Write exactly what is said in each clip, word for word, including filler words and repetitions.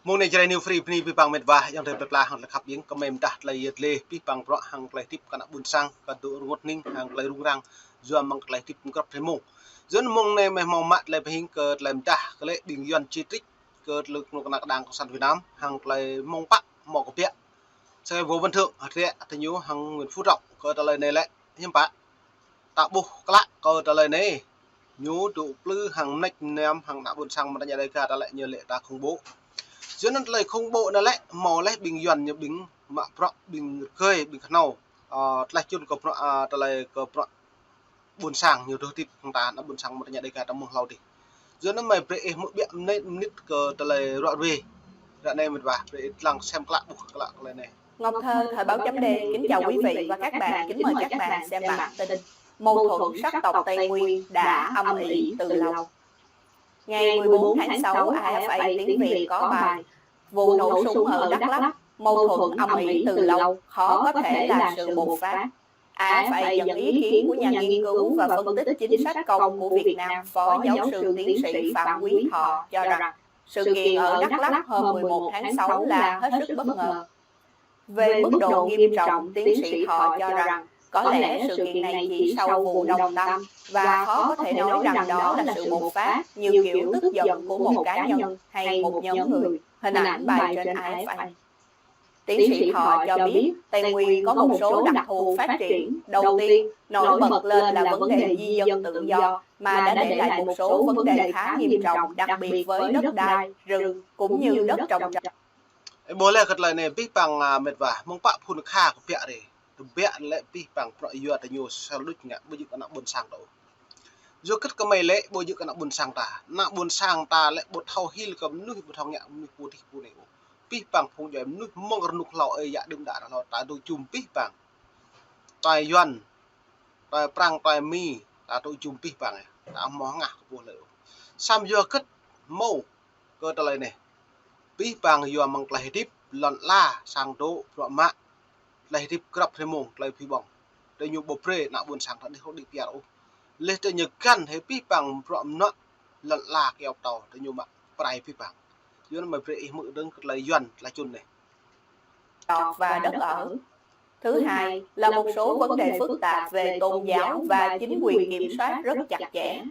Mông anai Jrai New Free bơni abih bang met wa, ayŏng adơi plơi pla hăng tơlơi khăp hiêng, kơmơi pơdah tơlơi yet lĕ abih bang bruă hăng tơlơi hơdip kơ ană ƀôn sang, kơ dŏ rơngot hning, hăng tơlơi rŭng răng, yua mơ̆ng tơlơi hơdip mơ̆ng grăp hrơi mông. Yua anŭn mông anai mơi hmâo mă tơlơi pơhing kơ tơlơi pơdah kơ lĕ ƀing Yuan chỉ trích kơ tơlơi kơnuk kơna kơđang Cộng sản Việt Nam, hăng tơlơi mơ̆ng pă hmâo kơ biă. Sơngai Võ Văn Thưởng, hơdră tơñu hăng Nguyễn Phú Trọng kơ tơlơi anai lĕ, hiư̆m pă. Ta ƀuh klă kơ tơlơi anai, ñu dŏ plư hăng mơneč mơnam hăng ană ƀôn sang mơta ña Đêga ta lĕ ñu lĕ ta khủng bố. Yua anŭn tơlơi khủng bố anŭn lĕ, hmâo lĕ ƀing Yuan ñu ƀing mă bruă ƀing rơgơi ƀing khnâo. Ơ, tơlơi čun kơ bruă, ơ, tơlơi kơ bruă ƀôn sang ñu dŏ hơdip hăng ta ană ƀôn sang mơta ña Đêga ta mơ̆ng hlâo adih. Yua anŭn mơi brơi ih hmư̆ biă mơnit mơnit kơ tơlơi ruă ruê. Ră anai met wa, brơi ih lăng sem klă ƀuh klă tơlơi anai. Ngọc Thơ, Thời báo chấm D, kính chào quý vị và các bạn, kính mời các bạn xem bản tin. Mâu thuẫn sắc tộc Tây Nguyên đã âm ỉ từ lâu. Ngày mười bốn tháng sáu, A F A tiếng Việt có bài: Vụ nổ súng ở Đắk Lắk, mâu thuẫn âm ỉ từ lâu, khó có thể là sự bộc phát. A F A dẫn ý kiến của nhà nghiên cứu và phân tích chính sách công của Việt Nam, Phó Giáo sư Tiến sĩ Phạm Quý Thọ cho rằng sự kiện ở Đắk Lắk hôm mười một tháng sáu là hết sức bất ngờ. Về mức độ nghiêm trọng, tiến sĩ Thọ cho rằng có lẽ sự kiện này chỉ sau vụ Đồng Tâm và khó có thể nói rằng đó là sự bộc phát như kiểu tức giận của một cá nhân hay một nhóm người. Hình ảnh bài trên A F A. Tiến sĩ Thọ cho biết, Tây Nguyên có một số đặc thù phát triển. Đầu tiên, nổi bật lên là vấn đề di dân tự do, mà đã để lại một số vấn đề khá nghiêm trọng, đặc biệt với đất đai, rừng, cũng như đất trồng trọt. Ơ, ƀuh lĕ kơ tơlơi anai, abih bang, ơ, met wa, mơ̆ng pă phŭn kha kơ biă rai. Tơbiă lĕ abih bang bruă yua tơ ñu sel đôč ngă, ƀu djơ̆ kơ ană ƀôn sang ta ôh. Yua kơ kơmơi lĕ, ƀu djơ̆ kơ ană ƀôn sang ta. Ană ƀôn sang ta lĕ ƀu thâo hil kơ mơnuih, ƀu thâo ngă mơnuih pô adih pô anai ôh. Abih bang phung djuai mơnuih mơ̆ng rơnŭk hlâo ơi yă đưm đă hlâo ta dŏ jum abih bang. Tơlơi Yuan, tơlơi Prăng, tơlơi Mi, ta dŏ jum abih bang, ta hmâo hngah kơ ƀuh lĕ. Samơ̆ yua kơ hmâo kơ tơlơi anai. Abih bang yua mơ̆ng tơlơi hơdip lŏn ala sang dŏ bruă mă. Tơlơi hơdip grăp hrơi mông, tơlơi phi ƀơ̆ng. Tơ ñu ƀu brơi ană ƀôn sang ta đih hŏk đih piar ôh. Leh tơ ñu găn hĭ abih bang bruă mơnuă lŏn ala kiaŏ pơtâo, tơ ñu mă pơrai abih bang. Yua anŭn mơi brơi ih hmư̆ dơ̆ng kơ tơlơi Yuan, tơlơi čun anai. Trọt và đất ở. Thứ hai là một số vấn đề phức tạp về tôn giáo và chính quyền kiểm soát rất chặt chẽ.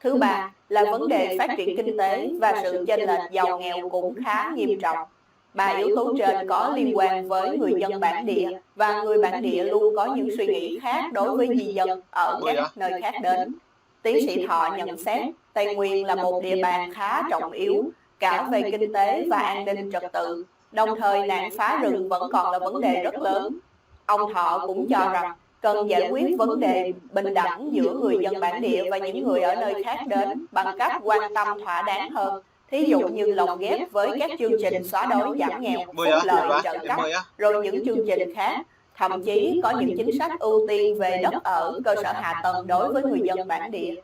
Thứ ba là vấn đề phát triển kinh tế và sự chênh lệch giàu nghèo cũng khá nghiêm trọng. Ba yếu tố trên có liên quan với người dân bản địa và người bản địa luôn có những suy nghĩ khác đối với di dân ở các nơi khác đến. Tiến sĩ Thọ nhận xét, Tây Nguyên là một địa bàn khá trọng yếu, cả về kinh tế và an ninh trật tự, đồng thời nạn phá rừng vẫn còn là vấn đề rất lớn. Ông Thọ cũng cho rằng cần giải quyết vấn đề bình đẳng giữa người dân bản địa và những người ở nơi khác đến bằng cách quan tâm thỏa đáng hơn, thí dụ như lồng ghép với các chương trình xóa đói giảm nghèo, phúc lợi, trợ cấp, rồi những chương trình khác. Thậm chí có những chính sách ưu tiên về đất ở, cơ sở hạ tầng đối với người dân bản địa.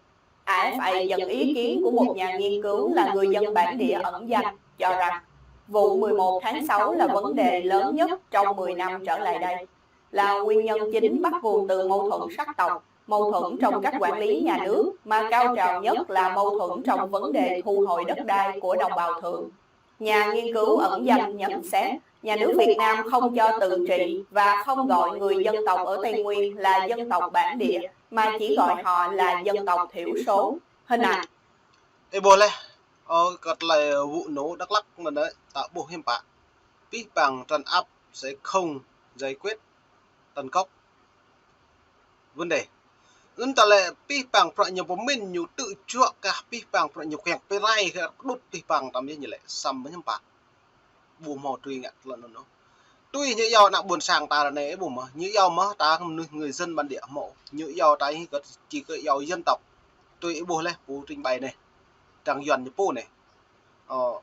A F A dẫn ý kiến của một nhà nghiên cứu là người dân bản địa ẩn danh, cho rằng vụ mười một tháng sáu là vấn đề lớn nhất trong mười năm trở lại đây, là nguyên nhân chính bắt nguồn từ mâu thuẫn sắc tộc, mâu thuẫn trong cách quản lý nhà nước mà cao trào nhất là mâu thuẫn trong vấn đề thu hồi đất đai của đồng bào Thượng. Nhà nghiên cứu ẩn danh nhận xét, nhà nước Việt Nam không cho tự trị và không gọi người dân tộc ở Tây Nguyên là dân tộc bản địa mà chỉ gọi họ là dân tộc thiểu số. Hình ảnh. Ơ, ƀuh lĕ, ơ, kơ tơlơi vụ nổ Đắk Lắk anŭn, ta ƀuh hiư̆m pă. Abih bang trấn áp sẽ không giải quyết tận gốc vấn đề. Anŭn ta lĕ abih bang bruă ñu pơmĭn ñu tŭ juă kơ abih bang bruă ñu kiăng pơrai kơ pơđŭt abih bang tơm yơh ñu lĕ samơ̆ hiư̆m pă. Ƀu hmâo tui ngă tơlơi anŭn ôh. Tui ñu iâu ană ƀôn sang ta ră anai ƀu mơ̆. Ñu iâu mơ̆ ta mơnuih người dân bản địa hmâo. Ñu iâu ta hĭ kơ či kơ iâu dân tộc. Tui ih ƀuh lĕ pô trình bày anai. Trang Yuan ñu pô anai. Ơ,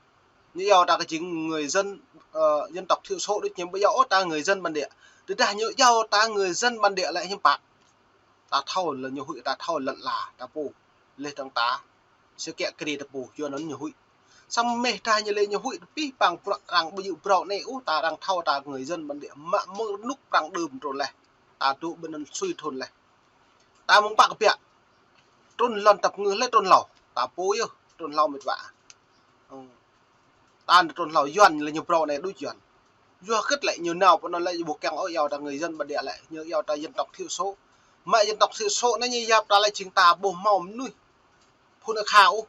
ñu iâu ta kơ jing người dân, ơ, dân tộc thiểu số đôč ñu ƀu iâu ôh ta người dân bản địa. Tơdah ñu iâu ta người dân bản địa lĕ hiư̆m pă. Ta thâo lĕ ñu huĭ, ta thâo lŏn ala ta pô. Leh dơ̆ng ta, sơkĕ kri ta pô, yua anŭn ñu huĭ. Samơ̆ mơ̆ ta ñu lĕ ñu huĭ, abih bang bruă arăng ƀu djơ̆ phrâo anai ôh, ta arăng thâo ta người dân bản địa mă mơ̆ng rơnŭk Prăng đưm trŭn leh. Ta dŏ ƀơi anŭn sui thun leh. Ta mơ̆ng pă kơ biă. Trŭn lŏn tăp ngư lĕ trŭn hlâo. Ta pô yơh, trŭn hlâo met wa. Ơ. Tăn trôn hlâo Yuan lĕ ñu brô anai đuč Yuan. Yua hơgĕt lĕ ñu nao pơ anŭn lĕ ñu ƀu kiăng ôh iâu ta người dân bản địa lĕ, ñu iâu ta dân tộc thiểu số. Mă dân tộc thiểu số anai ñu yap ta lĕ jing ta ƀu hmâo mơnuih phun akha ôh.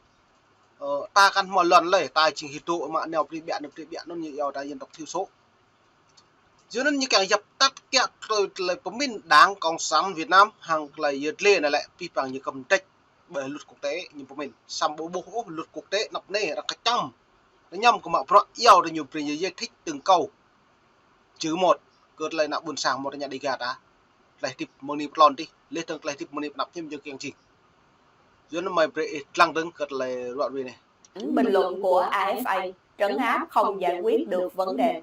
Ơ, ta kăn hmâo lŏn lơi, ta jing hơdrô̆ mă nao prĭ ƀiă, nao prĭ ƀiă anŭn ñu iâu ta dân tộc thiểu số. Yua anŭn ñu kiăng dập tắt kiăng tơlơi, tơlơi pơmĭn Đảng Cộng sản Việt Nam hăng tơlơi yơt lĕ anai lĕ pih păng ñu kơmdĕč ƀơi luật quốc tế ñu pơmĭn. Samơ̆ ƀu ƀuh ôh luật quốc tế anăp anai arăng kơčăm. Tơñăm kơ mă bruă iâu tơ ñu brơi ñu giải thích từng câu. Chữ một, kơ tơlơi ană ƀôn sang mơ̆ tơña Đêga ta. Tơlơi hơdip mơ̆ng anai pơtlôn tih, leh dơ̆ng tơlơi hơdip mơ̆ng anai pơnăp hiam jơ̆ng kiăng jing. Yua anŭn mơi brơi ih lăng dơ̆ng kơ tơlơi ruă rui anai. Bình luận của A F A trấn áp không giải quyết được vấn đề.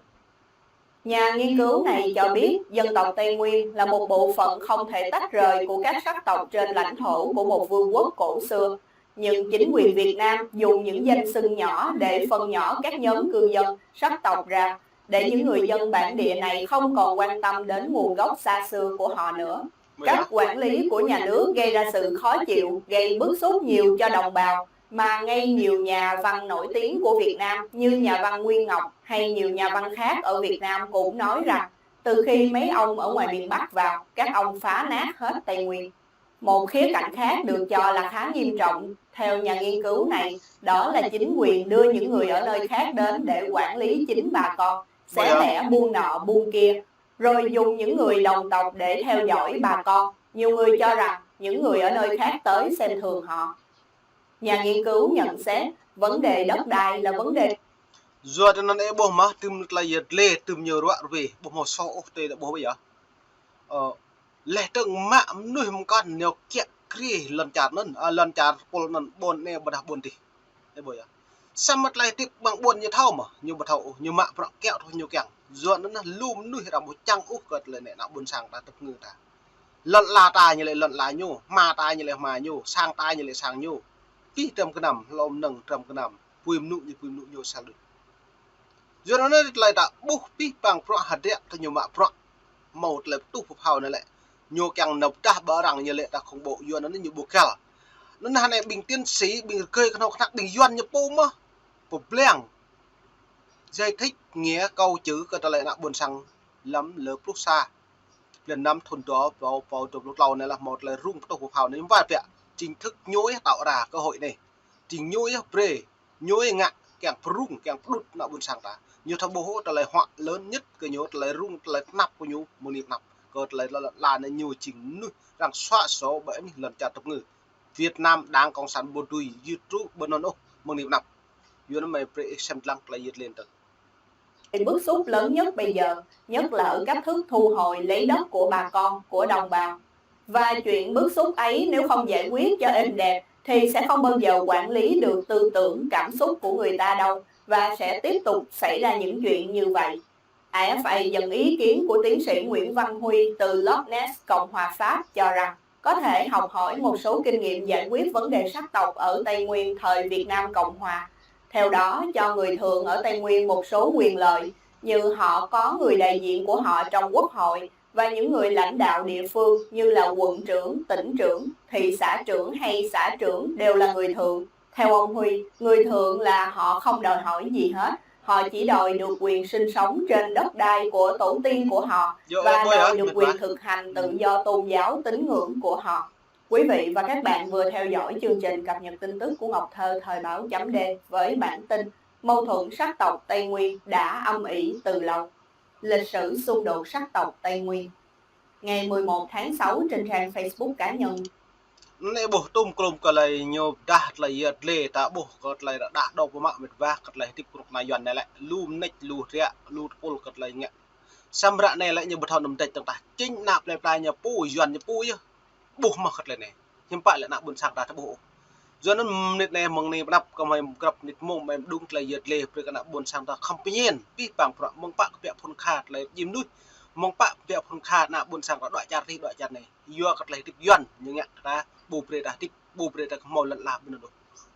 Nhà nghiên cứu này cho biết dân tộc Tây Nguyên là một bộ phận không thể tách rời của các sắc tộc trên lãnh thổ của một vương quốc cổ xưa. Nhưng chính quyền Việt Nam dùng những danh xưng nhỏ để phân nhỏ các nhóm cư dân, sắc tộc ra, để những người dân bản địa này không còn quan tâm đến nguồn gốc xa xưa của họ nữa. Cách quản lý của nhà nước gây ra sự khó chịu, gây bức xúc nhiều cho đồng bào, mà ngay nhiều nhà văn nổi tiếng của Việt Nam như nhà văn Nguyên Ngọc hay nhiều nhà văn khác ở Việt Nam cũng nói rằng từ khi mấy ông ở ngoài miền Bắc vào, các ông phá nát hết Tây Nguyên. Một khía cạnh khác được cho là khá nghiêm trọng, theo nhà nghiên cứu này, đó là chính quyền đưa những người ở nơi khác đến để quản lý chính bà con, xé lẻ buôn nọ buôn kia, rồi dùng những người đồng tộc để theo dõi bà con. Nhiều người cho rằng những người ở nơi khác tới xem thường họ. Nhà nghiên cứu nhận xét, vấn đề đất đai là vấn đề. Yua tơ anŭn ih ƀuh mơ̆, tơm tơlơi yơt lĕ, tơm ñu ruă rui, ƀuh mơ̆ sô ôh tơ ih ƀuh ƀơi yơh. Ơ, leh dơ̆ng mă mơnuih mơkŏn ñu kiăng krih lŏn čar anŭn, ơ, lŏn čar pôl anŭn ƀôn anai ƀôdah ƀôn tih. Ih ƀuh yơh. Samơ̆ tơlơi hơdip ƀăng ƀôn ñu thâo mơ̆, ñu ƀu thâo ôh, ñu mă bruă kiăng tui ñu kiăng. Yua anŭn lu mơnuih arăng ƀu čang ôh kơ tơlơi anai ană ƀôn sang ta tơpơngư ta. Lŏn ala ta ñu lĕ lŏn ala ñu, hma ta ñu lĕ hma ñu, sang ta ñu lĕ sang ñu. Pih dram gơnam, hlô mơnơ̆ng dram gơnam, apui mơnŭ ñu apui mơnŭ ñu sal đuč. Yua anŭn tơlơi ta ƀuh pih păng bruă hơdră tơ ñu mă bruă. Hmâo tơlơi pơtuh pơphao anai lĕ. Ñu kiăng nao pơdah ƀơi arăng ñu lĕ ta khŏng ƀô̆ yua anŭn ñu ƀu găl. Anŭn hơnai ƀing tiến sĩ, ƀing rơgơi kơhnâo kơnăk ƀing Yuan ñu pô mơ̆. Pơblang. Giải thích nghĩa câu chữ kơ tơlơi ană ƀôn sang lăm lơ pluh sa. Blan năm thun dua rơbâo dua pluh klâo anai lah hmâo tơlơi rŭng pơtuh pơphao anai wơ̆t biă. Chính thức ñu yơh tạo ra cơ hội anai. Chính ñu yơh brơi, ñu yơh ngă kiăng pơrŭng, kiăng pơđŭt ană ƀôn sang ta. Ñu thâo ƀuh tơlơi huă lớn nhất kơ ñu, tơlơi rŭng, tơlơi tơnap kơ ñu, mơ̆ng anai pơnăp. Kơ tơlơi lŏn ala anai ñu jing mơnuih arăng xóa sổ ƀơi anih lŏn čar tơpơngư. Việt Nam Đảng Cộng sản ƀu dưi yua truh ƀơi anŭn ôh mơ̆ng anai pơnăp. Yua anŭn mơi brơi ih sem lăng tơlơi yơt lĕ tơ. Cái bức xúc lớn nhất bây giờ, nhất là ở cách thức thu hồi lấy đất của bà con, của đồng bào. Và chuyện bức xúc ấy nếu không giải quyết cho êm đẹp thì sẽ không bao giờ quản lý được tư tưởng, cảm xúc của người ta đâu và sẽ tiếp tục xảy ra những chuyện như vậy. A F A dâng ý kiến của tiến sĩ Nguyễn Văn Huy từ Loch Ness, Cộng hòa Pháp cho rằng có thể học hỏi một số kinh nghiệm giải quyết vấn đề sắc tộc ở Tây Nguyên thời Việt Nam Cộng Hòa. Theo đó, cho người Thượng ở Tây Nguyên một số quyền lợi, như họ có người đại diện của họ trong quốc hội và những người lãnh đạo địa phương như là quận trưởng, tỉnh trưởng, thị xã trưởng hay xã trưởng đều là người Thượng. Theo ông Huy, người Thượng là họ không đòi hỏi gì hết, họ chỉ đòi được quyền sinh sống trên đất đai của tổ tiên của họ và đòi được quyền thực hành tự do tôn giáo tín ngưỡng của họ. Quý vị và các bạn vừa theo dõi chương trình cập nhật tin tức của Ngọc Thơ thời báo chấm D với bản tin: Mâu thuẫn sắc tộc Tây Nguyên đã âm ỉ từ lâu. Lịch sử xung đột sắc tộc Tây Nguyên. Ngày mười một tháng sáu trên trang Facebook cá nhân. Anai ƀuh tơm klôm kơ tơlơi ñu pơdah tơlơi yơt lĕ ta ƀuh kơ tơlơi ră đah đô pơmă mĕt wa kơ tơlơi hơdip kơnuk kơna Yuan anai lĕ. Lu mơneč, lu hriă, lu tơpul kơ tơlơi ngă. Samơ̆ ră anai lĕ ñu ƀu thâo nao mơdĕč tơ̆ng tah. Chính ană plơi pla ñu pô, Yuan ñu pô yơh. Ƀuh mơ̆ kơ tơlơi anai. Hiư̆m pă lĕ ană ƀôn sang ta ƀuh ôh. Yua anŭn mơnit anai mơ̆ng anai pơnăp kơ mơi mơkrăp mơnit mông mơi mơđung tơlơi yơt lĕ brơi kơ ană ƀôn sang ta khŏm pơñen. Pih păng bruă mơ̆ng pă kơ biă phun kha tơlơi jim nuih. Mơ̆ng pă kơ biă phun kha ană ƀôn sang ta đuaĭ čar tih đuaĭ čar anai. Yua kơ tơlơi hơdip Yuan ñu ngă kơ ta ƀu brơi ta hơdip, ƀu brơi ta kơ hmâo lŏn ala ƀơi anŭn ôh.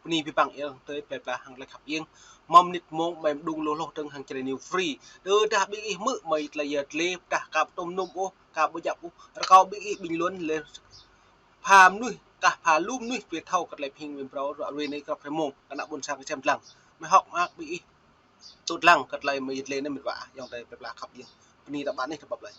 Bơni abih bang ih tơi plơi pla hăng tơlơi khăp iêng. Mơ̆ng mơnit mông mơi mơđung hloh hloh dơ̆ng hăng črê New Free. Tơdah ƀing ih hmư̆ mơi tơlơi yơt lĕ pơdah ka pơtôm num ôh, ka ƀu djăp ôh. Rơkâo ƀing ih bình luận lĕ pha mơnuih, kah pha lu mơnuih brơi thâo kơ tơlơi pơhing mơi phrâo ruă rui anai krăp hrơi mông. Kơ ană ƀôn sang kơ sem lăng. Mơi hơ̆k mơak ƀing ih. Tŭ lăng kơ tơlơi mơyit lĕ anai mĭt wa, ayŏng adơi plơi pla khăp jing. Bơni ta ƀă anih ta pap lơi.